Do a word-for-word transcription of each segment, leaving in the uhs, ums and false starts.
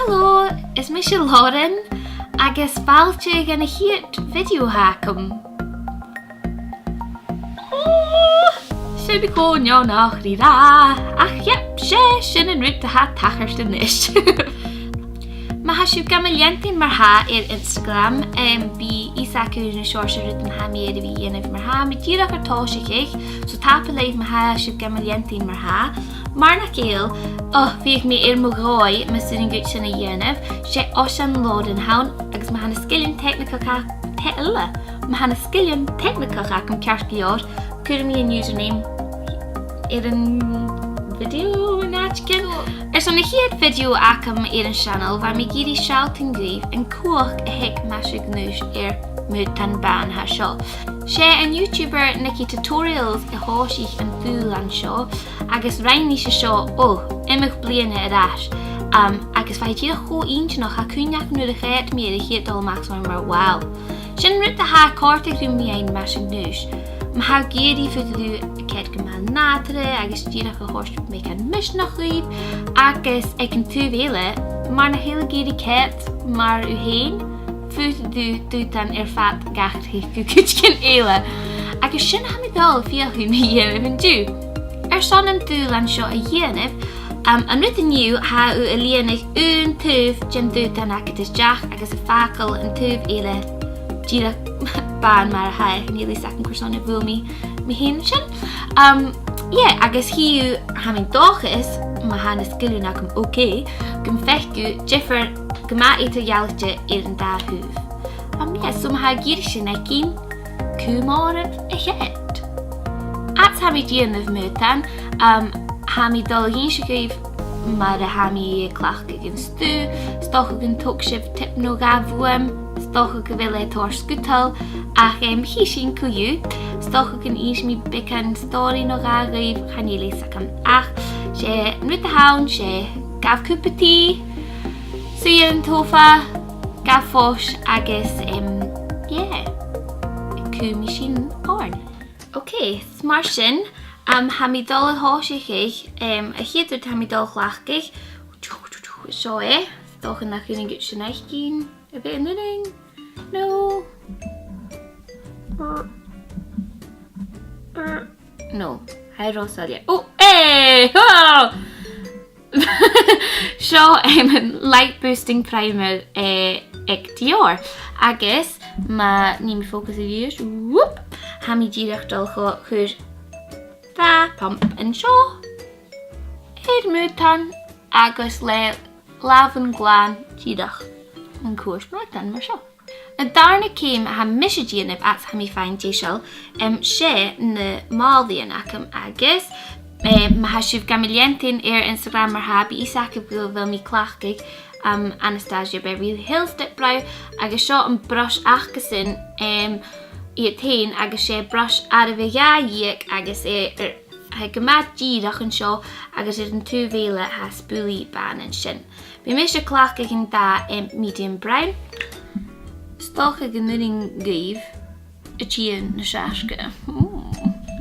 Hello, is mise Lauren, agus fàilte dhan a' chiad video a th' agam. Ò, 's e bith cho neònach ri ràdh, ach yep, 's e sin an rud a tha a' tachairt a-nis. Ma tha sibh gam leantainn mar-thà air Instagram, em, bidh fhios agaibh na seòrsa rudan a tha mi air a bhith a' dèanamh mar-thà, mi dìreach air tòiseachadh, so tapadh leibh ma tha sibh gam leantainn mar-thà. Mar nach eil, o, bhiodh mi air mo dhòigh mus urrainn dhut sin a dhèanamh, 's e Oisean Lauren a th' ann, agus ma tha na sgilean teicnigeach a-, te-, ula, ma tha na sgilean teicnigeach agam ceart gu leòr, cuiridh mi an username air a' video an àiteigin. Airson a' chiad video agam air an t-seanail, bha mi ag iarraidh sealltainn dhuibh an cumhachd a th' aig Maise Gnùis air m' aodann bàn a tha seo. 'S e an YouTuber NikkieTutorials a thòisich an dùbhlan seo, agus rinn ise seo, o, iomadh bliadhna air ais. Um, agus bha e dìreach cho inntinneach, tha cuimhne agam nuair a choimhead mi air a' chiad dol a-mach 's bha mi mar, wow. Sin rud a tha a' còrdadh rium mu dheidhinn Maise Gnùis. Ma tha thu ag iarraidh, faodaidh tu a bhith gu math nàdarra agus dìreach a thoirt beagan misneachd dhuibh, agus aig an taobh eile, mur nach eil thu ag iarraidh coimhead mar thu fhèin, faodaidh tu d' aodann air fad a dh'atharrachadh gu cuideigin eile. Agus sin a tha mi dol a dh'fheuchainn a dhèanamh an-diugh. Airson an dùbhlan seo a dhèanamh, um, an rud an-diugh, tha thu a' lìonadh aon taobh den aodann agad a-steach agus a' fàgail an taobh eile dìreach bàn mar a tha e, chan eil fhios agam carson a bhuail mi mi fhèin an sin. Um, yeah, agus chì thu, tha mi an dòchas, ma tha na sgilean agam ok, gum faic thu diofar gu math eadar-dhealaichte air an dà thaobh. Um, yeah, so ma tha thu ag iarraidh sin fhaicinn, cùm oirbh a-steach. Fhad 's a tha mi a' dèanamh m' aodann, um, tha mi dol a dh'innse dhuibh mar a tha mi a' cleachdadh an stuth, 's dòcha gun tog sibh tip no dhà bhuam, 's dòcha gu bheil e tòrr sgudal, ach, em, chì sinn co-dhiù, 's dòcha gun innis mi beagan stòiridh no dhà dhuibh, chan eil fhios agam. Ach 's e an rud a th' ann, 's e gabh cupa tì, suidh air an t-sòfa, gabh fois agus, em, yeah, cùm mi sinn oirnn. Ok, 's mar sin, um, tha mi dol a thòiseachadh, em, a' chiad rud a tha mi dol a chleachdadh, seo e, 's dòcha nach urrainn dhut sin fhaicinn, a bheil e an urrainn? No. No, tha e ro shaoileach. Oh, eh, oh! Seo, em, an Light Boosting Primer, eh, aig Dior. Agus, ma nì mi focus a-rithist, whoop, tha mi dìreach dol a cho-, chur dà phump an seo air m' aodann agus le làmhan glan dìreach a' cuairt m' aodann mar seo. An dàrna ceum a tha mise a' dèanamh fhad 's a tha mi a' faighinn deiseil, em, 's e na màlaidhean agam agus, em, ma tha sibh gam leantainn air Instagram mar-thà, bidh fhios agaibh gu bheil mi a' cleachdadh, um, Anastasia Beverly Hills Dipbrow, agus seo am bruis acasan, em, iad fhèin, agus 's e bruis àireamh a dhà dheug agus e, er, tha e gu math dìreach an seo agus air an taobh eile tha spoolie bàn an sin. Bidh mise a' cleachdadh an dath, em, medium brown. 'S dòcha gun urrainn dhuibh a' tighinn nas fhaisge. Ooh,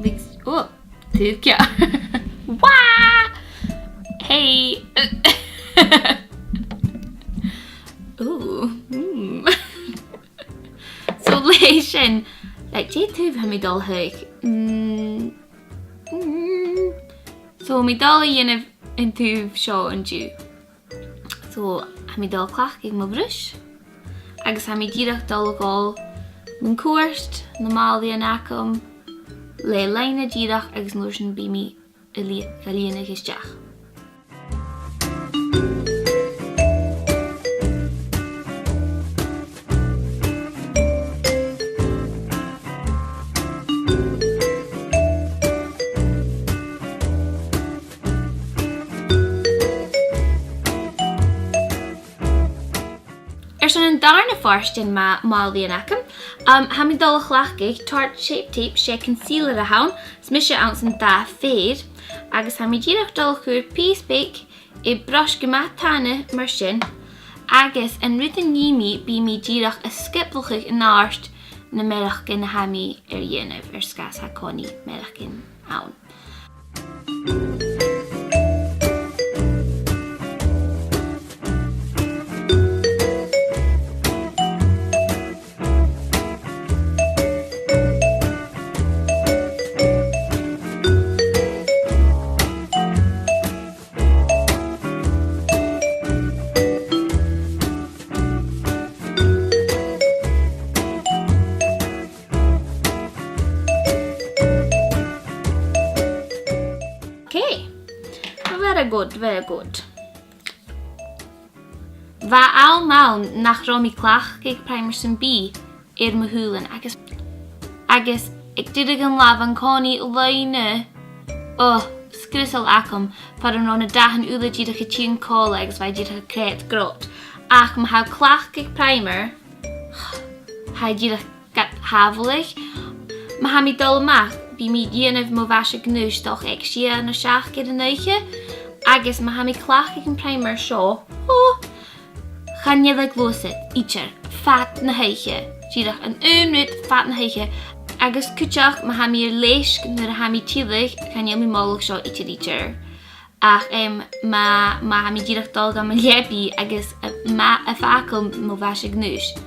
big, oh, taobh ceàrr. Wah! Hey! Ooh, mm. So leis sin, like, dè an taobh a tha mi dol a thaghadh? Mm, mm. So, tha mi dol a dhèanamh an taobh seo an-diugh. So, tha mi dol a chleachdadh mo bhruis, agus tha mi dìreach dol a dhol mun cuairt na màlaidhean agam le loidhne dìreach, agus an uair sin bidh mi a' lì-, a' lìonadh a-steach. Airson an dàrna pàirt den mà-, màlaidhean agam, um, tha mi dol a chleachdadh Tarte Shape Tape, 's e concealer a th' ann, 's mise anns an dath Fair, agus tha mi dìreach dol a chur pìos beag air bruis gu math tana mar sin, agus an rud a nì mi, bidh mi dìreach a' sgioblachadh an-àirde na mearachdan a tha mi air a dhèanamh, air sgàth 's tha còmhnaidh mearachdan ann. Bha àm ann nach robh mi a' cleachdadh primer sam bith air mo shùilean agus, agus aig deireadh an latha an-còmhnaidh loidhne, o, sgriosail agam, far an robh na dathan uile dìreach a' tighinn còmhla agus bha e dìreach a' coimhead grod. Ach ma tha thu a' cleachdadh primer, tha e dìreach gad shàbhaladh. Ma tha mi a' dol a-mach, bidh mi a' dèanamh mo mhaise-ghnùis, 's dòcha, aig sia no seachd air an oidhche, agus ma tha mi a' cleachdadh am primer seo, o, chan eil e a' gluasad idir fad na h-oidhche, dìreach an aon rud fad na h-oidhche, agus cuideachd ma tha mi air leisg nuair a tha mi a' tilleadh, chan eil mi a' moladh seo idir idir. Ach, em, ma, ma tha mi dìreach a' dol gu mo leabaidh agus, eh, ma, a' fàgail mo mhaise-ghnùis,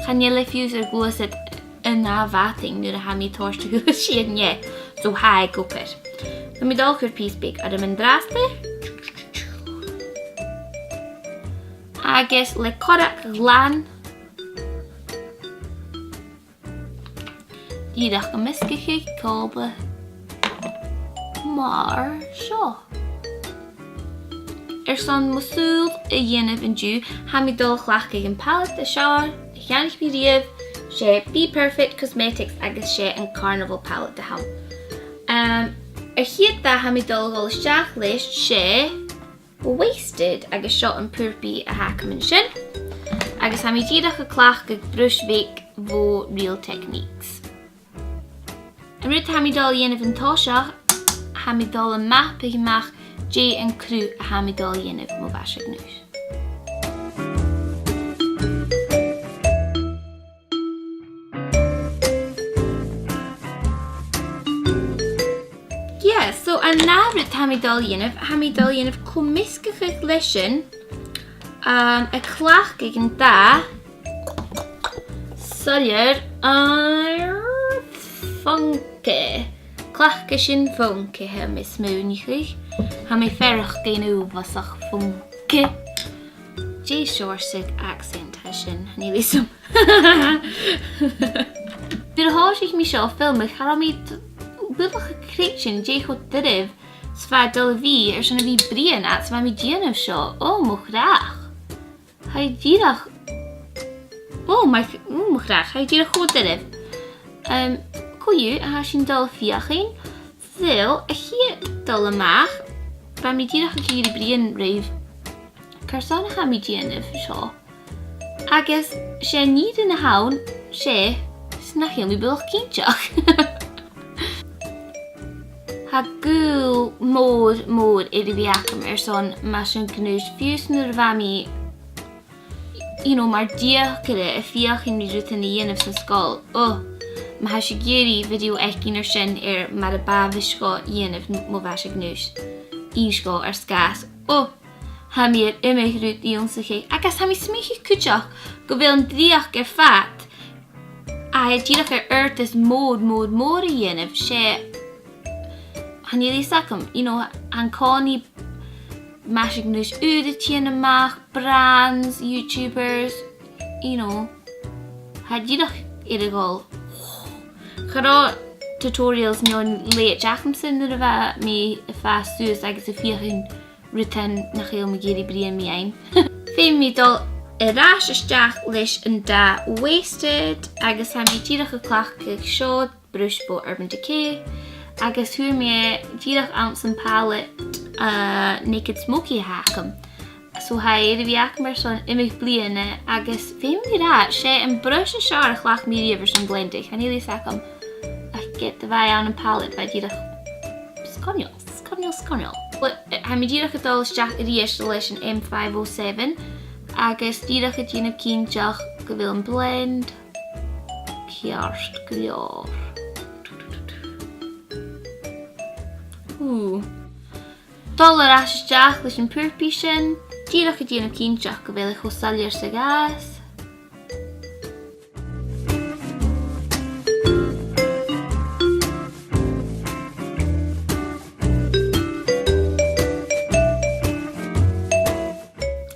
chan eil e fiù 's air gluasad an ath mhadainn nuair a tha mi a' toirt a h-uile sìon dheth, so tha e ag obair. Tha mi a' dol a chur pìos beag orm an-dràsta. Agus le corrag ghlan, dìreach ga mheasgachadh còmhla mar seo. Airson mo shùil a dhèanamh an-diugh, tha mi a' dol a chleachdadh am palette as fheàrr a cheannaich mi a-riamh, 's e Be Perfect Cosmetics agus 's e an Carnival palette a th' ann. Em, a' chiad dath a tha mi a' dol a dhol a-steach leis, 's e Wasted, agus seo am purpaidh a th' agam an sin. Agus tha mi dìreach a' cleachdadh bruis bheag bho Real Techniques. An rud a tha mi a' dol a dhèanamh an toiseach, tha mi a' dol a mhapadh a-mach dè an cruth a tha mi a' dol a dhèanamh mo mhaise-ghnùis. Yeah, so an ath rud a tha mi a' dol a dhèanamh, tha mi a' dol a dhèanamh co-mheasgachadh leis sin, um, a' cleachdadh an dath soilleir, uh, funky. Cleachd sin funky, tha mi a' smaoineachadh. Tha mi a' faireachdainn uabhasach funky. Dè seòrsa accent a tha sin? Chan eil fhios agam. Nuair a thòisich mi seo a' filmeadh, cha robh mi t-, buileach a' creidsinn dè cho doirbh 's a bha e a' dol a bhith airson a bhith a' bruidhinn fhad 's a bha mi a' dèanamh seo. O, mo chreach. Tha e dìreach, o, mo ch-, o, mo chreach. Tha e dìreach cho doirbh. Em, co-dhiù, tha sinn a' dol a dh'fheuchainn. So, a' chiad dol a-mach, bha mi dìreach ag iarraidh bruidhinn ribh carson a tha mi a' dèanamh seo. Agus 's e an fhìrinn a th' ann, 's e, 's nach eil mi buileach cinnteach. Tha gaol mòr, mòr air a bhith agam airson maise-ghnùis, fiù 's nuair a bha mi, you know, mar deugaire a' feuchainn ri rudan a dhèanamh san sgoil. O, ma tha sibh ag iarraidh video fhaicinn air sin, air mar a b' àbhaist dhomh dhèanamh m-, mo mhaise-ghnùis, innsibh air sgàth 's, o, tha mi air iomadh rud ionnsachadh, agus tha mi a' smaoineachadh cuideachd gu bheil an dreuchd air fad, a tha dìreach air adhart mòr, mòr, mòr a dhèanamh, 's e, chan eil fhios agam, you know, an-còmhnaidh maise-ghnùis ùr a' tighinn a-mach, brands, YouTubers, you know, tha dìreach air a dhol. Cha robh tutorials no leithid agamsa nuair a bha mi a' fàs suas agus a' feuchainn rudan nach eil mi ag iarraidh bruidhinn mu dheidhinn. Feumaidh mi dol air ais a-steach leis an dath Wasted, agus tha mi dìreach a' cleachdadh seo, bruis bho Urban Decay, agus fhuair mi e dìreach anns a' phalette, uh, Naked Smoky a th' agam. So tha e air a bhith agam airson iomadh bliadhna, agus feumaidh mi ràdh, 's e am bruis as fheàrr a chleachd mi a-riamh airson blendadh, chan eil fhios agam. Ach ged a bha e ann am palette, bha e dìreach sgoinneil, sgoinneil, sgoinneil. Well, tha mi dìreach a' dol a-steach a-rithist leis an M five oh seven, agus dìreach a' dèanamh cinnteach gu bheil am blend ceart gu leòr. Ooh. Dol air ais a-steach leis an purpaidh sin, dìreach a' dèanamh cinnteach gu bheil e cho soilleir 's a ghabhas.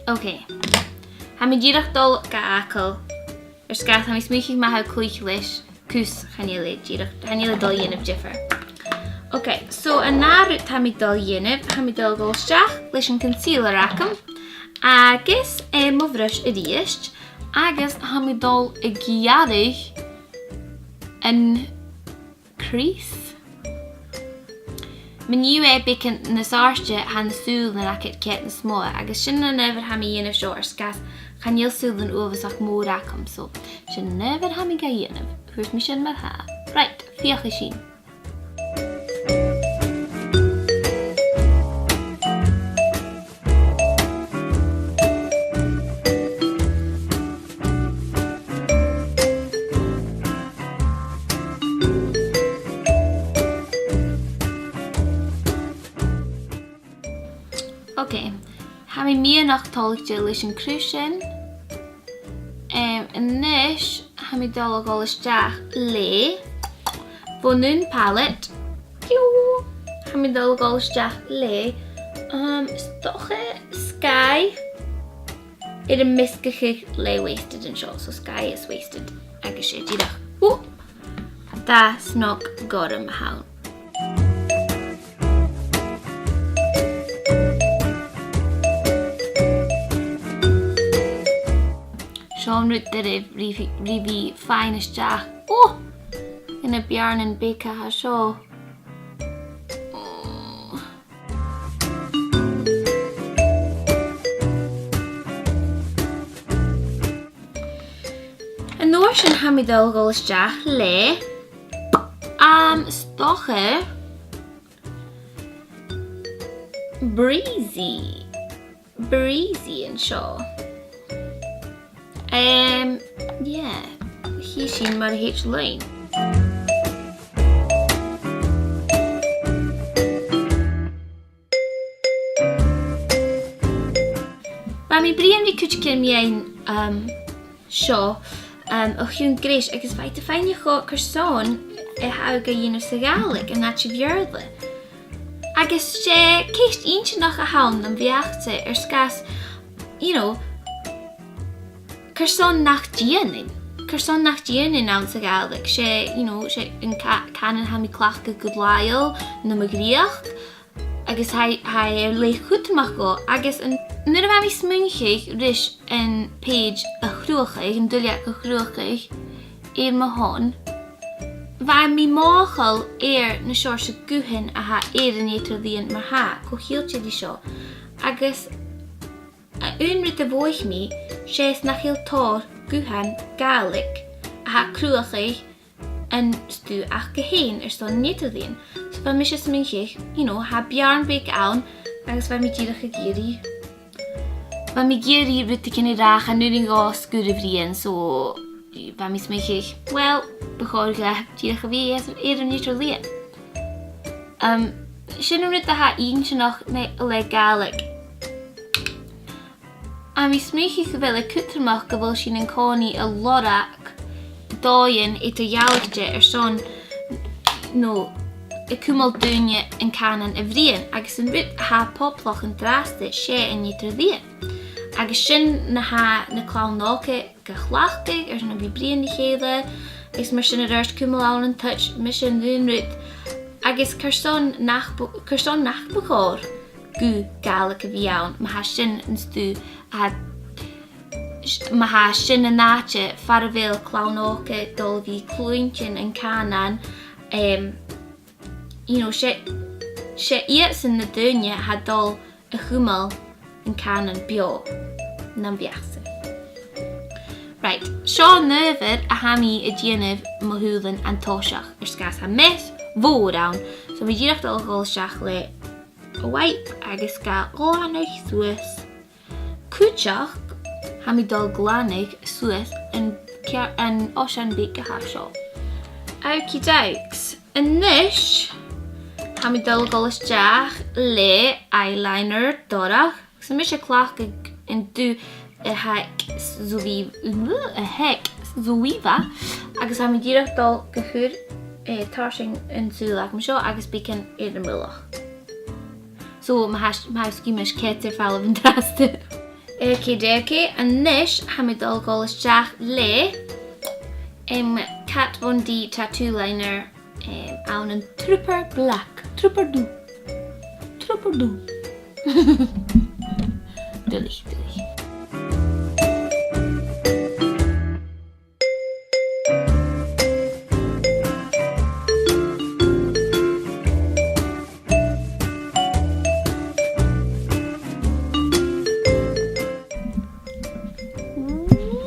Ok. Tha mi dìreach a' dol ga fhàgail. Air sgàth 's, tha mi a' smaoineachadh ma tha thu a' cluich leis cus, chan eil e dìreach, chan eil e a' dol a dhèanamh diofar. Ok, so an ath rud tha mi dol a dhèanamh, tha mi dol a dhol a-steach leis a' concealer agam, agus, eh, mo bhruis a-rithist, agus tha mi dol a ghearradh an crease. Ma nì thu e beagan nas àirde, tha na sùilean agad ceart nas motha, agus sin an adhbhar tha mi a' dèanamh seo, air sgàth 's chan eil sùilean uabhasach mòr agam, so sin an adhbhar tha mi ga dhèanamh. Chuireas mi sin mar-thà. Right, feuchaidh sinn. Ok, tha mi meadhanach toilichte leis a' chruth sin. Em, a-nis, tha mi dol a dhol a-steach le, bhon aon palette. Piu! Tha mi dol a dhol a-steach le, um, 's dòcha Sky. Air am measgachadh le Wasted an seo, so Sky is Wasted. Agus 's e dìreach, ù, dath snog gorm a th' ann. Seo an rud doirbh ri, ri bhith a' faighinn a-steach. Ù! Gu na beàrnan beaga a tha seo. Ù. An uair sin tha mi dol a dhol a-steach le, um, 's dòcha Breezy. Breezy an seo. Um, yeah. Chì sinn mar a thèid leinn. Bha mi a' bruidhinn ri cuideigin mu dheidhinn, um, seo, um, o chionn greis, agus bha iad a' faighneachd carson a tha thu ga dhèanamh sa Ghàidhlig an àite Bheurla. Agus 's e ceist inntinneach a th' ann nam bheachd-sa, air sgàth 's, you know, carson nach dèanainn, carson nach dèanainn ann sa Ghàidhlig. 'S e, you know, 's e an ca-, cànan a tha mi a' cleachdadh gu làitheil nam chridhe. Agus tha, tha e air leth cudromach dhomh, agus an, nuair a bha mi a' smaoineachadh ris an page a chruthachadh, an duilleag a chruthachadh air mo shon, bha mi mothachail air na seòrsa guthan a tha air an eadar-lìon mar-thà, co-cheangailte ri seo. Agus, eh, aon rud a mhothaich mi, 's e 's nach eil tòrr guthan Gàidhlig a tha a' cruthachadh an stuth aca fhèin airson an eadar-lìon. So bha mise a' smaoineachadh, you know, tha beàrn beag ann, agus bha mi dìreach ag iarraidh, bha mi ag iarraidh rudeigin a ràdh, chan urrainn dhomh sgur a bhruidhinn, so bha mi a' smaoineachadh, well, bu chòir dha dìreach a bhith air, air an eadar-lìon. Um, sin an rud a tha inntinneach le, le Gàidhlig. Tha mi a' smaoineachadh gu bheil e cudromach gu bheil sinn an-còmhnaidh a' lorg dòighean eadar-dhealaichte airson, no, a' cumail daoine an cànan a bhruidhinn, agus an rud a tha poblach an-dràsta, 's e an eadar-lìon. Agus sin na tha na clann òga ga chleachdadh airson a bhith a' bruidhinn ri chèile, agus mar sin air adhart, cumail ann an touch, mise an aon rud. Agus carson nach bu-, carson nach bu chòir gu Gàidhlig a bhith ann, ma tha sin an stuth a, ma tha sin an àite far a bheil clann òga a' dol a bhith a' cluinntinn an cànan, em, you know, 's e, 's e iadsan na daoine a tha a' dol a chumail an cànan beò, nam bheachd-sa. Right, seo an adhbhar a tha mi a' dèanamh mo shùilean an toiseach, air sgàth 's tha mess mhòr ann, so tha mi dìreach a' dol a dhol a-steach le a wipe agus ga glanadh suas. Cuideachd, tha mi a' dol a ghlanadh suas an cear-, an oisean beag a tha seo. Okie dokes. A-nis, tha mi a' dol a dhol a-steach le eyeliner dorch. Agus tha mise a' cleachdadh an dubh a th' aig Zoe-, a th' aig Zoeva, agus tha mi dìreach a' dol ga chur, eh, tarsainn an t-sùil agam seo agus beagan air a' mhullach. So, ma tha, ma tha sgiamais, ceart air falbh an-dràsta. Okie dokie, a-nis, tha mi a' dol a dhol a-steach le, em, Kat Von D tattoo liner em, ann an Trooper Black. Trooper Doo. Trooper Doo. Duilich, duilich.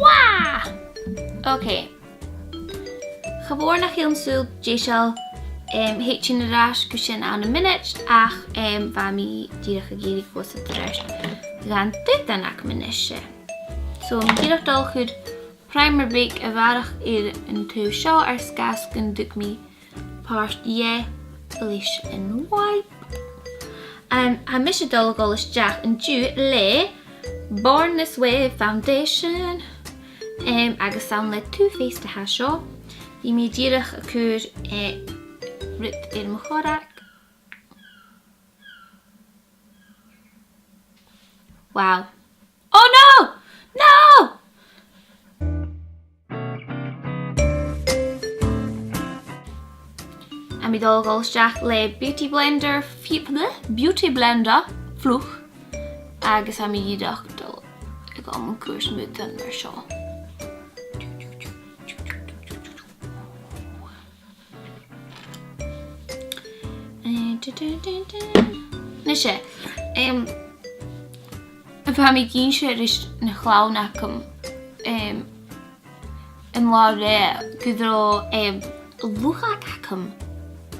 Wah! Ok. Cha mhòr nach eil an saoghal deiseil, em, thèid sinn air ais gu sin ann am mionaid, ach, em, bha mi dìreach ag iarraidh gluasad air adhart dhan t-seachdain agam a-nis. So, tha mi dìreach a' dol a chur primer beag a bharrachd air an taobh seo air sgàth 's gun tug mi pàirt dheth leis an wipe. Em, tha mise a' dol a dhol a-steach an-diugh le Born This Way Foundation. Em, agus 's ann le Too Faced a tha seo. Bidh mi dìreach a' cur, eh, rud air mo chorrag. Wow. Oh no! No! Tha mi a' dol a dhol a-steach le Beauty Blender, fi-, bleh, Beauty Blender fliuch, agus tha mi dìreach a' dol a ghabhail mun cuairt mu dheidhinn mar seo. Eh, du, du, du, du. Nise, em, bha mi ag innse ris na cloinne agam, em, an latha roimhe gun robh, em, luchag agam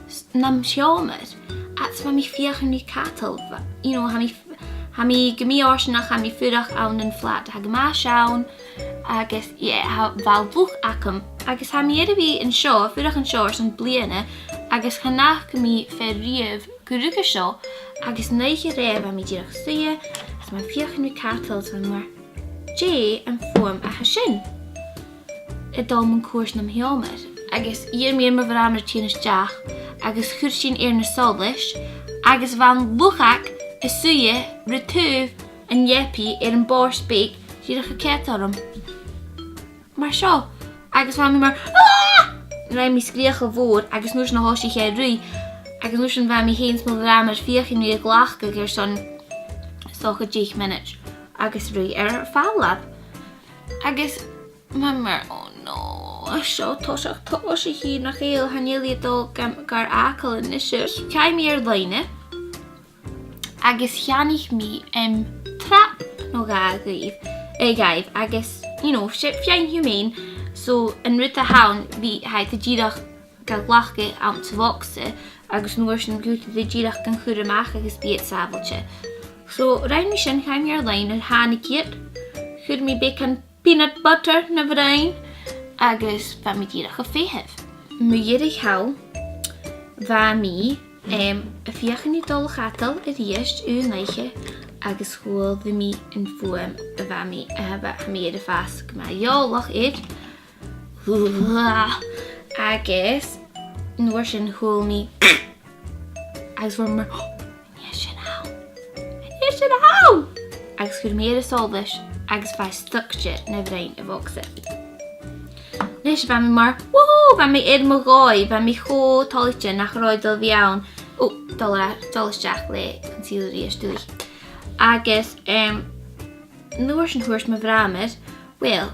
s-, nam sheòmar, agus bha mi a' feuchainn ri cadal, bha-, you know, tha mi f-, tha mi gu mì-fhortanach, tha mi a' fuireach ann am flat a tha gu math sean, agus, yeah, tha, bha luch agam. Agus tha mi air a bhith an seo, a' fuireach an seo airson bliadhna, agus chan fhaca mi fear riamh gu ruige seo, agus an oidhche roimhe bha mi dìreach a' suidhe, is bha mi a' feuchainn ri cadal, is bha mi mar, dè am fuaim a tha sin a' dol mun cuairt nam sheòmar? Agus dh'iarr mi air mo bhràmair tighinn a-steach, agus chuir sinn air na solais, agus bha an luchag a' suidhe ri taobh an leabaidh air a' bhòrd bheag, dìreach a' coimhead orm. Mar seo. Agus bha mi mar, "Ah!" Rinn mi sgreuch mhòr, agus an uair sin thòisich e a' ruith. Agus an uair sin bha mi fhìn 's mo bhràmair a' feuchainn ri a ghlacadh airson 's dòcha deich mionaid, agus ruith e air falbh. Agus bha mi mar, "Oh no, seo toiseach tòiseachaidh, nach eil, chan eil i a' dol gam, gar fhàgail a-nise." Chaidh mi air-loidhne, agus cheannaich mi, em, trap no dhà dhuibh, eh, dhuibh, agus, you know, 's e feadhainn humane, so an rud a th' ann, bidh, tha iad dìreach ga ghlacadh anns a' bhogsa, agus an uair sin cuiridh tu dìreach gan cur a-mach agus bidh iad sàbhailte. So, rinn mi sin, chaidh mi air-loidhne, thàinig iad, chuir mi beagan peanut butter na bhroinn, agus bha mi dìreach a' feitheamh. Mu dheireadh thall, bha mi, em, a' feuchainn ri dol a chadal a-rithist aon oidhche, agus chuala mi am fuaim a bha mi, a bha, bha mi air a' fàs gu math eòlach air. Agus an uair sin chuala mi, agus bha mi mar, "Nì sin ann! Nì sin ann!" Agus chuir mi air an t-solais agus bha e stuckte na bhroinn a' bhogsa. Nise bha mi mar, "Woohoo!" Bha mi air mo dhòigh, bha mi cho toilichte nach robh e a' dol a bhith ann. Ò, dol a, dol a-steach le concealer a-rithist. Agus, em, an uair sin thuirt mo bhràmair, "Uill,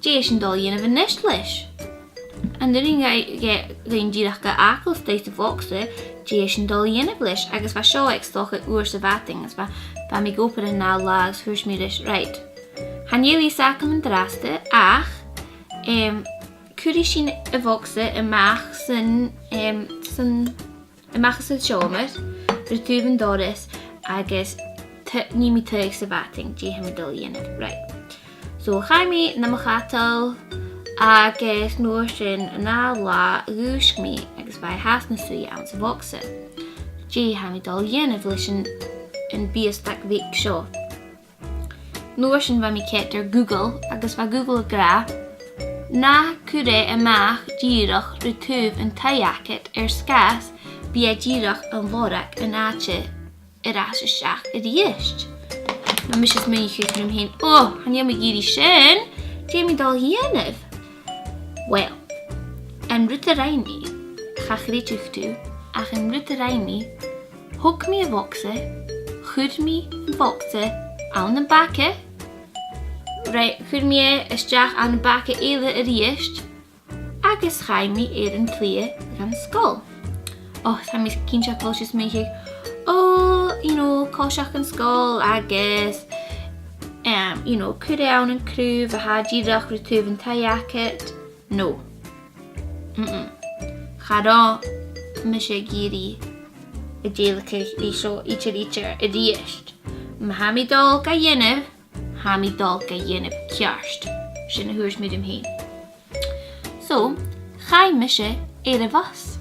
dè tha sinn a' dol a dhèanamh a-nis leis? An urrainn dhuinn, dhuinn dìreach ga fhàgail a-staigh sa bhogsa, dè tha sinn a' dol a dhèanamh leis?" Agus bha seo aig 's dòcha uair sa mhadainn, agus bha, bha mi ag obair an ath latha, agus thuirt mi ris, "Right, chan eil fhios agam an-dràsta, ach, em, cuiridh sinn a' bhogsa a-mach san, em, san a-mach às an t-seòmar, ri taobh an dorais, agus t-, nì mi tuigse sa mhadainn dè tha mi a' dol a dhèanamh, right." So, chaidh mi nam chadal, agus an uair sin, an ath latha, dhùisg mi, agus bha e fhathast na shuidhe anns a' bhogsa. Dè tha mi a' dol a dhèanamh leis an, am biastag bheag seo? An uair sin bha mi a' coimhead air Google, agus bha Google ag ràdh, na cuir e a-mach dìreach ri taobh an taigh agad air sgàth 's bidh e dìreach a' lorg an àite air ais a-steach a-rithist. Bha mise a' smaoineachadh rium fhìn, "Ò, chan eil mi ag iarraidh sin, dè tha mi a' dol a dhèanamh?" Uill, an rud a rinn mi, cha chreideadh tu, ach an rud a rinn mi, thog mi a' bhogsa, chuir mi a' bhogsa ann am baga, right, chuir mi e a-steach ann am baga eile a-rithist, agus chaidh mi air an t-slighe dhan sgoil. Och, tha mi cinnteach gu bheil sibh a' smaoineachadh, oh, you know, coiseachd dhan sgoil agus, um, you know, cuir e ann an craobh a tha dìreach ri taobh an taigh agad. No. Mm-mm. Cha robh mise ag iarraidh a' dèiligeadh ri seo idir, idir a-rithist. Ma tha mi dol ga dhèanamh, tha mi dol ga dhèanamh ceart. Sin a thuirt mi rium fhèin. So, chaidh mise air a' bhus.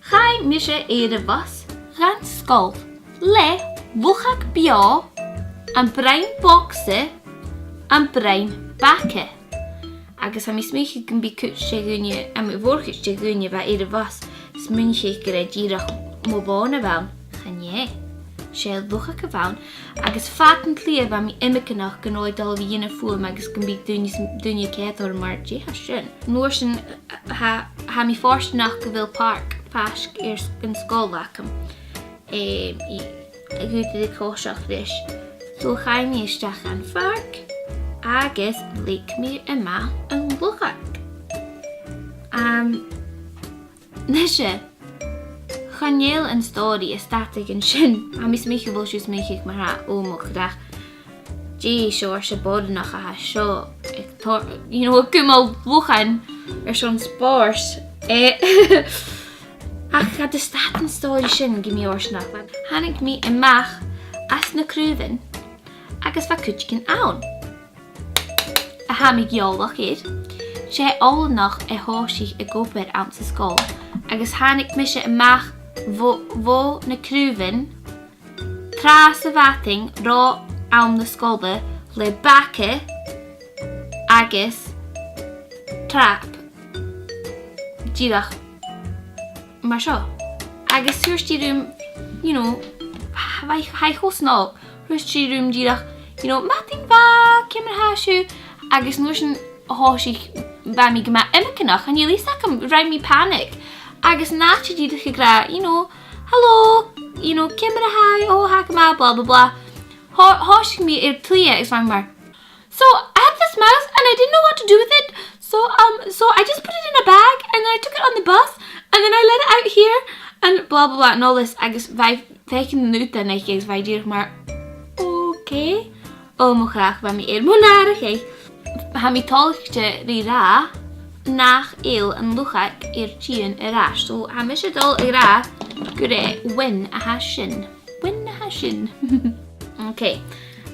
Chaidh mise air a' bhus dhan sgoil le luchag beò, am broinn bogsa, am broinn baga. Agus tha mi a' smaoineachadh gum bi cuid de dhaoine, am, a' mhòr-chuid de dhaoine a bha air a' bhus, smaoinicheadh gur e dìreach mo bhòn a bh' ann. Chan e. 'S e luchag a bh' ann. Agus fad an t-slighe bha mi iomagaineach gun robh e dol a bhith a' dèanamh fuaim agus gum biodh daoine s-, daoine a' coimhead orm mar, dè tha sin? An uair sin, tha, tha mi fortanach gu bheil pàirc faisg air s-, an sgoil agam. Em, i, a' dh'fhaodadh a' coiseachd leis. So chaidh mi a-steach dhan phàirc agus leig mi a-mach an luchag. Am, nise, chan eil an stòiridh a' stad aig an sin. Tha mi a' smaoineachadh gu bheil sibh a' smaoineachadh mar-thà, o mo chreach, dè seòrsa boireannach a tha seo a' tor-, you know, a' cumail luchainn airson spòrs. Eh, ach cha do stad an stòiridh sin gu mì-fhortanach. Thàinig mi a-mach às na craobhan agus bha cuideigin ann a tha mi eòlach air. 'S e oileanach a thòisich ag obair anns an sgoil, agus thàinig mise a-mach bho, bho na craobhan, tràth sa mhadainn, ro àm na sgoile, le baga agus trap. Dìreach mar seo. Agus thuirt i rium, you know, bha, bha i cho snog, thuirt i rium dìreach, you know, "Madainn mhath, ciamar a tha sibh?" Agus an uair sin thòisich, bha mi gu math iomagaineach, chan eil fhios agam, rinn mi panic. Agus an àite dìreach ag ràdh, you know, "Hello, you know, ciamar a tha thu? O, tha gu math, blah, blah, blah." Thò-, thòisich mi air tuilleadh agus bha mi mar, "So, I had this mouse and I didn't know what to do with it. So, um, so I just put it in a bag and then I took it on the bus and then I let it out here and blah, blah, blah," and all this, agus bha i a' faicinn an aodann aice agus bha i dìreach mar, "Okay." O mo chreach, bha mi air mo nàrachadh. Tha mi toilichte ri ràdh nach eil an luchag air tighinn air ais. So, tha mise a' dol a ràdh gur e win a tha sin. Win a tha sin. Okay.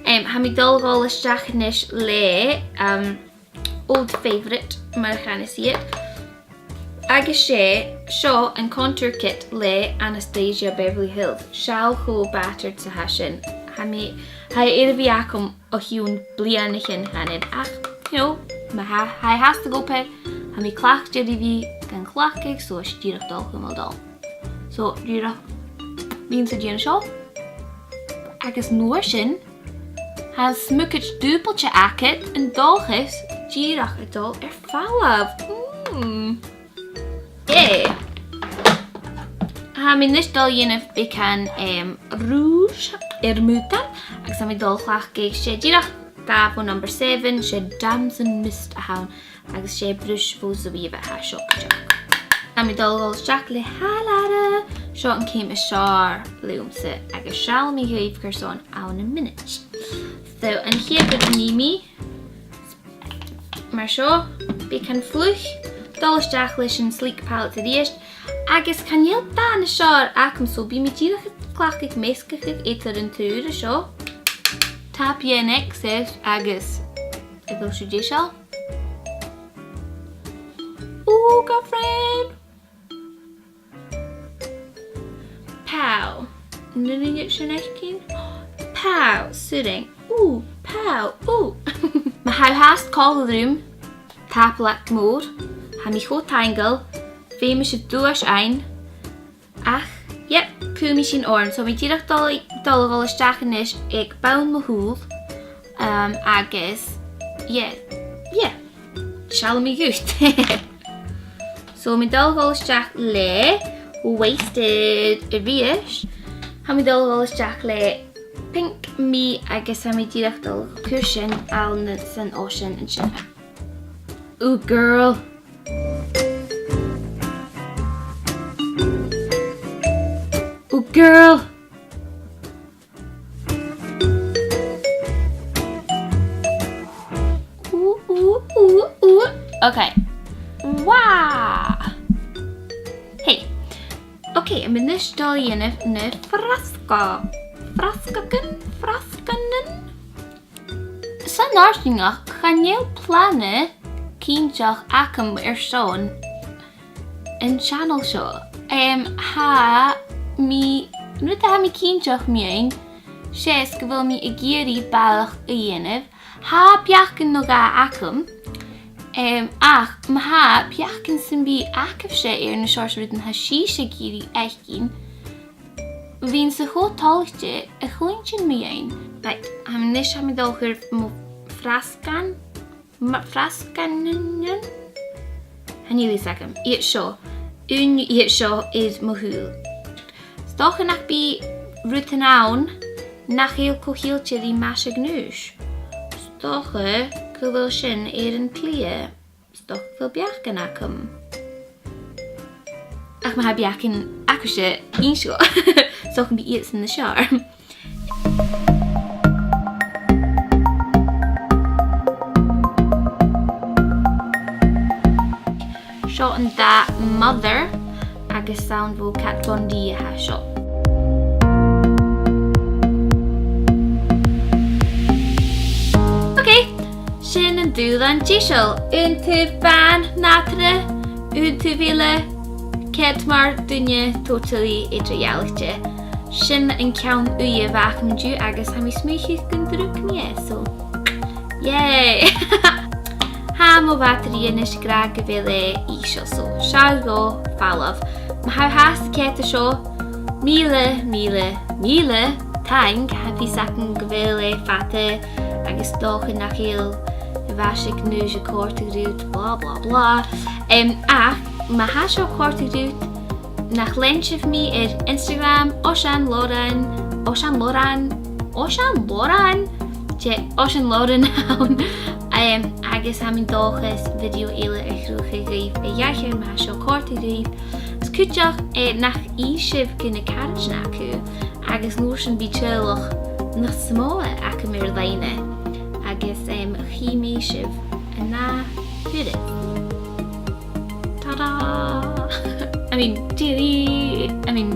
Em, tha mi a' dol a dhol a-steach a-nis le, um, old favourite, mar a chanas iad. Agus 's e seo an contour kit le Anastasia Beverly Hills. Seall cho battered 's a tha sin. Tha mi, tha e air a bhith agam o chionn bliadhnaichean, chan eil, ach, you know, ma tha, tha e fhathast ag obair, tha mi cleachdte ri bhith gan cleachdadh, so 's e dìreach dol chum a' dol. So, dìreach, bidh mise a' dèanamh seo. Agus an uair sin, tha an smiogaid dùbailte agad, an dòchas, dìreach a' dol air falbh. Mm. Yay! Tha mi a-nis a' dol a dhèanamh beagan, em, rouge air m' aodann, agus tha mi a' dol a chleachdadh, 's e dìreach dà bho Number Seven, 's e Damson Mist a th' ann, agus 's e bruis bho Zoeva a tha seo cuideachd. Tha mi a' dol a dhol a-steach le h-àlaire. Seo an ceum as fheàrr leamsa, agus seallaidh mi dhuibh carson ann am mionaid. So, an chiad rud a nì mi, mar seo, beagan fliuch, dol a-steach leis an Sleek palette a-rithist, agus chan eil dàn as fheàrr agam, so bidh mi dìreach a' cleachdadh measgachadh eadar an triùir a seo. Tap dhen excess agus a bheil sibh deiseil? Ooh, girlfriend! Pow. An urrainn dhut sin fhaicinn? Pow. Suidheachadh. Ooh, pow. Ooh. Ma tha thu fhathast còmhla rium, tapadh leat gu mòr. Tha mi cho taingeil. Feumaidh sibh duais fhaighinn. Ach, yep, cuiridh mi sin oirnn. So, tha mi dìreach dol, dol a dhol a-steach a-nis aig bonn mo shùil. Um, agus, yeah, yeah. Seallaidh mi dhut. So, tha mi dol a dhol a-steach le Wasted a-rithist. Tha mi dol a dhol a-steach le Pink Me agus tha mi dìreach dol a chur sin ann san oisean an sin. Ooh, girl. Ooh, girl. Ooh, ooh, ooh, ooh. Okay. Wow. Hey. Okay, tha mi a-nis dol a dhèanamh na frasga-, frasgagan, frasganan. San fharsaingeachd, chan eil plana cinnteach agam airson an channel seo. Em, tha mi, an rud a tha mi cinnteach mu dheidhinn, 's e 's gu bheil mi ag iarraidh barrachd a dhèanamh. Tha beachdan no dhà agam, em, ach ma tha beachdan sam bith agaibhse air na seòrsa rudan a tha sibhse ag iarraidh fhaicinn, bhithinn-sa cho toilichte a chluinntinn mu dheidhinn. Right, tha mi a-nis, tha mi dol a chur mo phrasgan, mo phrasganan. Chan eil fhios agam. Iad seo. Aon dhiubh seo air mo shùil. 'S dòcha nach bi rudan ann nach eil co-cheangailte ri maise-gnùis. 'S dòcha gu bheil sin air an t-slighe. 'S dòcha gu bheil beachdan agam. Ach ma tha beachdan agaibhse, innsibh. 'S dòcha gum bi iadsan nas fheàrr. Seo an dath Mother agus 's ann bho Kat Von D a tha seo. Okay, sin an dùbhlan deiseil. Aon taobh bàn nàdarra, aon taobh eile, ceart mar dhuine totally eadar-dhealaichte. Sin an ceann-uidhe a bh' agam an-diugh agus tha mi a' smaoineachadh gun do rinn mi e, so, yay! Tha mo bhataraidh a-nis ag ràdh gu bheil e ìosal, so seall dhomh falbh. Ma tha thu fhathast a' coimhead air seo, mìle, mìle, mìle taing, tha fios agam gu bheil e fada agus 's dòcha nach eil a' mhaise-gnùis a' còrdadh riut, blah, blah, blah. Em, ach, ma tha seo a' còrdadh riut, nach lean sibh mi air Instagram, Oisean Lauren, Oisean Lauren, Oisean Lauren? 'S e Oisean Lauren a th' ann. Em, agus tha mi an dòchas video eile a chruthachadh dhuibh a dh'aithghearr ma tha seo a' còrdadh ribh. Is cuideachd, eh, nach innis sibh gu na caraidean agaibh, agus an uair sin bidh teaghlach nas motha agam air-loidhne, agus, em, chì mi sibh an ath thuras. Ta-da! I mean, dearie, I mean,